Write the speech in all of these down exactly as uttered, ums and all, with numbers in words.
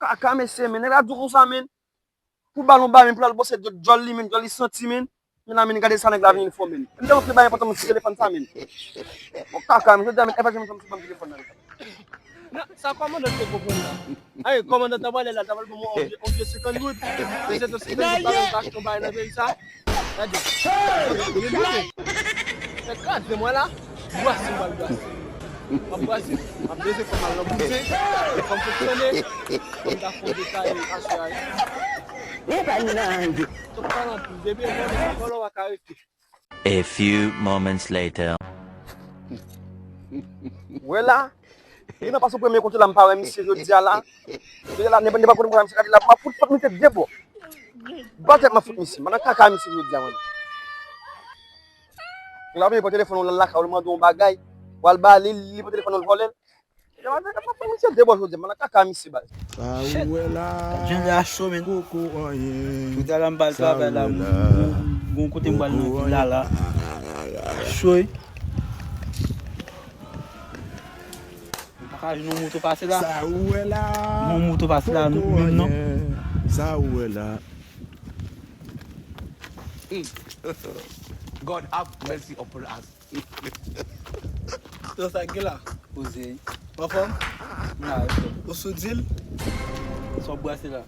Kaka, mesye, men nèg la di w konsa, men. Pou balon ba, men pou l al bwose djòl li, men djòl li santi, men. Men la, men gade sa nèg la vin fè, men. M te rantre bay enpòtan sou telefòn sa, men. Bon, kaka, men jodi a, men, epa janm janm sou banm telefòn nan. Non, sa kòmandan te konprann la. Ay, kòmandan ta pale la, ta pale pou mwen, on vye, on vye senkant goud. Men se te senkant goud, pa menm pa achte yon bagay nan peyi sa. Gade. Fè kraze mwen la. Bwase, m pral bwase. M ap bwase. M ap beze fòm al nan boudin. Fòm fonksyone. Fòm ta fon detay aswè a. Epa nan anyen. Tout paran tou. Depi e vòlè, vòlè w a ka rete. A few moments later. Wè la, li nan pase premye kote la, m pa wè misye jodi a la. Jodi a la, nenpòt, nenpòt kote m wè misye, gade la, m ap fout, fout misye de bò. Ba tèt m ap fout misye, m nan kaka misye jodi a, mwen. Nèg la vini pran telefòn ou l al lakay ou, l mande yon bagay, w al ba li, li pran telefòn ou l vòlè l. Misye de bò jodi a, m nan kaka misye baz. Sa ou wè la. Jan lè a cho, men. Poko anyen. Tout a la m pral travay la, m gon kote m pral nan vil la la. Cho wi. M pa ka jwenn yon moto pase la. Sa ou wè la. Yon moto pase la menm non. Sa ou wè la. God have mercy upon us. Yo, sa k gen la? Poze. Anfòm? Ou sou dil? Sa w ap brase la?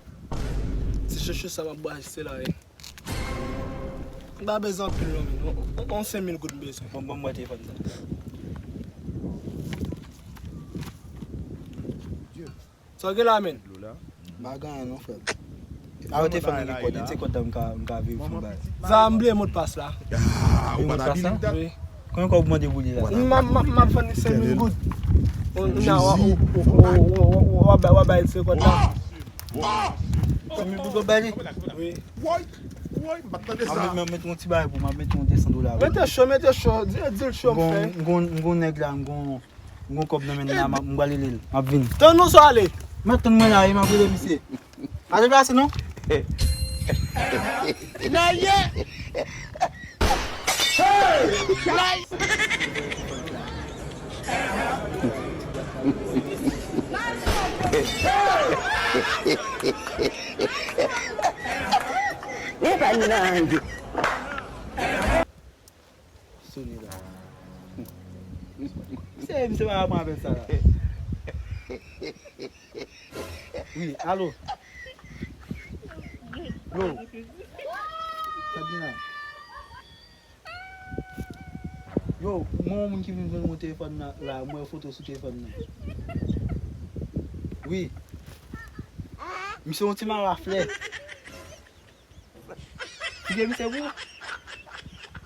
Ti chouchou sa m ap brase la, wi. M pa bezwen anpil non, men. On, on, on senk mil goud m bezwen. Bon, bon, mwen telefòn sa. Sa w gen la, men? M pa gen anyen non, frè m. Ayo, telefòn nan gen kòd, se kòd la m ka, m ka veye fon bay. Sa m bliye modpas la. Bliye modpas la? Wi. Konbyen kòb ou mande pou li la? M ap, m ap, m ap vann li senk mil goud. Ou, ou, w ap bay, w ap bay se kòd la. Senk mil goud w ap bay li? Wi. M ap met, m ap met yon ti bagay pou, m ap met yon de san dola. Mete cho, mete cho, di, di l cho m fè. M gon, m gon, m gon nèg la, m gon M gon kòb nan men l la, m ap, m pral rele l. M ap vini. Tann nou sa ale. M ap tann mwen la, e m ap rele misye. Pa deplase non. Nèg ye. Epa nan. Sone la. Se misye pa pran apèl sa la. Wi, alo. Yo. Sa di la? Yo, mwen yon moun ki vin jwenn mwen telefòn nan la, mwen wè foto sou telefòn nan. Wi. Misye yon ti mara flè. Fike misye pou ou?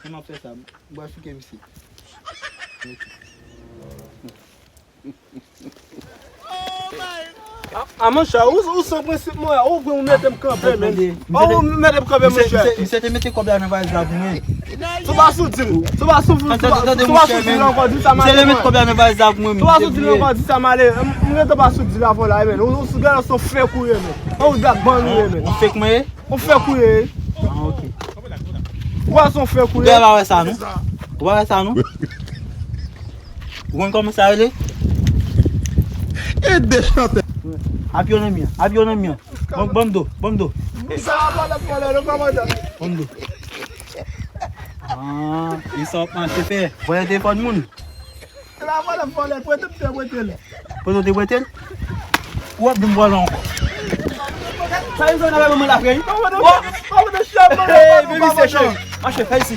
Kòman ap fè sa? M pral fike misye. A, a, monchè, ou, ou san prensip, monchè. Ou vre, ou mete m kanpe, men. Ou mete m kanpe, monchè. Misye te mete kòb la nan valiz la pou mwen. Si w pa sou dil, si w pa sou, si w pa sou dil ankò, di sa m ale. Misye te mete kòb la nan valiz la pou mwen. Si w pa sou dil ankò, di sa m ale. M, m gentan pa sou dil avè w la, men. Ou, ou sou gade, se yon fake ou ye, men. Ou dak bann ou ye, men. Ou fake mwen ye? Ou fake ou ye. Ah, ok. Ou pa se yon fake ou ye. Ou pa wè sa, non? Ou pa wè sa, non? Ou konn kòman sa rele? E de chantè. Apiye nan mi an, apiye nan mi an. Ban, ban m do, ban m do. Sa va pale, pale, non, kòmandan. Ban m do. Ah, e sa w ap mache fè? Vòlè telefòn moun. E pa vòlè, vòlè, prete m te prete l. Prete w te prete l? Ou ap vin vòlè ankò. Sa yon zòn avè manman la, frè? Kòmandan, kòmandan, chèf, kòmandan, kòmandan. Hey, baby, se chèf. Mache, fè isi.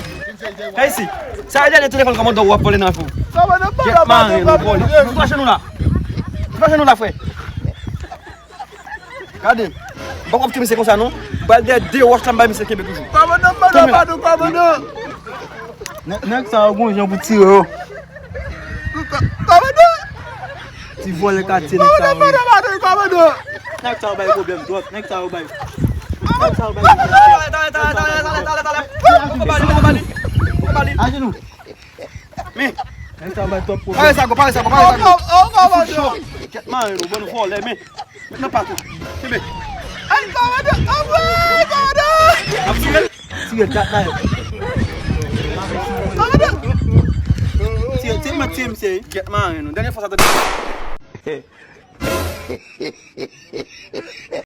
Fè isi. Sa e dènye telefòn kòmandan w ap vòlè nan fou. Kòmandan, kòmandan, kòmandan. Ou fache nou la. Ou fache nou la, frè. Gade. M poko ap kite misye konsa, non. Pral dèyè de wòch la, m bay misye kenbe toujou. Kòmandan, kòmandan, kòmandan. Nèg, nèg sa yo gon jan pou tire yo. Kòmandan! Ti vòlè katye nèg sa yo ye. Kòmandan, kòmandan, kòmandan! Nèg sa yo bay pwoblèm twòp, nèg sa yo bay. Nèg sa yo bay pwoblèm twòp. Talè, talè, talè, talè, talè, talè. Fò ba li, fò ba li, fò ba li. Ajenou. Men. Nèg sa yo bay twòp pwoblèm. Pale sa go, pale sa go, pale sa go. Oh, oh, oh, oh, oh. Kèt mare nou, bann vòlè, men. Met nan pat ou. Kenbe. Ay, kòmandan! Anmwey, kòmandan! Ap tire l. Tire l, tap bay. Kòmandan! Tire, tire, mwen tire misye. Kèt mare nou. Dènye fwa sa tande.